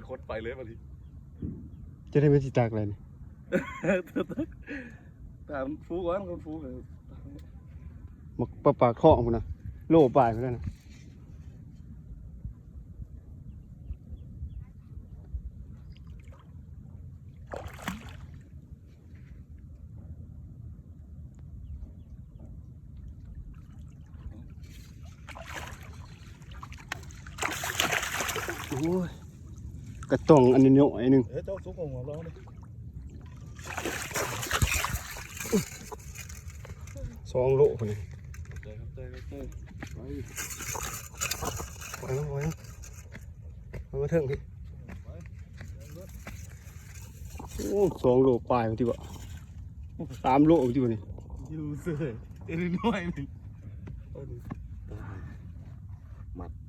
ໂຄດໄປເລີຍບັດນີ້ ຈະໄດ້ມາຊິຕັກແລ້ວນີ້ ຕາມຟູກ່ອນ ຄົນຟູ ບັກປາປາກທ້ອງພຸ້ນນະ ໂລປາຍພຸ້ນນະ. ໂອ້ຍ ກະຕ່ອງອັນນ້ອຍໆໜຶ່ງ ເອີ ເຈົ້າສຸກຂອງເຮົານີ້ ສອງໂລພຸ້ນນີ້ ໄປ ໄປ ໄປ ໄປ ໄປເທິງພີ້. ໂອ້ ສອງໂລປາຍພຸ້ນຕິວະ ສາມໂລພຸ້ນຕິວະນີ້ ຢູ່ເສີຍ ເອີ ນ້ອຍໜຶ່ງ ມັດ